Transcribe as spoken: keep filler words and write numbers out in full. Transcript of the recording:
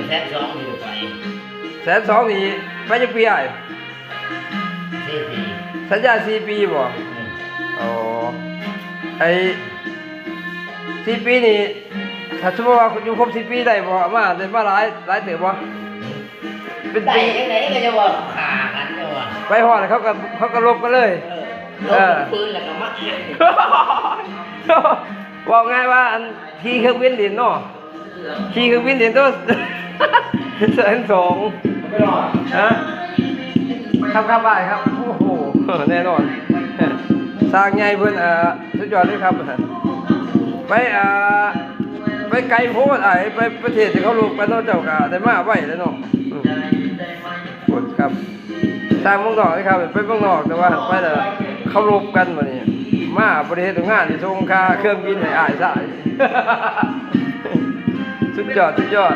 แสนสองนี่ไป แสนสองนี่ไปจักปีอ้าย สี่ปี สัญญาสี่ปีบ่ อืม อ๋อ ไอ้สี่ปีนี่ ถ้าสมมุติว่าอยู่ครบสี่ปีได้บ่ มา ได้มาหลาย หลายเติบบ่ เป็น ได้จังได๋ก็จะว่าฆ่ากันจะว่า ไปฮอดเขาก็ เขาก็ลบกันเลย เออ เออ ลบปืนแล้วก็มาอ้าง เว้าง่ายว่าอันขี่เครื่องบินเล่นเนาะ ขี่เครื่องบินเล่นตัว แสนสอง ไม่รอด ฮะ ครับ ครับ ได้ครับ โอ้โห แน่นอน สร้างใหญ่เพิ่น เอ่อ สุดยอดเลยครับ ไป อ่า ไปไกลโพดอ้าย ไปประเทศที่เขาลบกันเนาะ เจ้าก็ได้มาไวแล้วเนาะ อืม ขอบคุณครับ สร้างเมืองนอกเลยครับ ไปเมืองนอก แต่ว่าไปแล้วเขาลบกันบัดนี้ มาบ่ได้เฮ็ดงาน สิส่งค่าเครื่องบินให้อ้ายซะ สุดยอด สุดยอด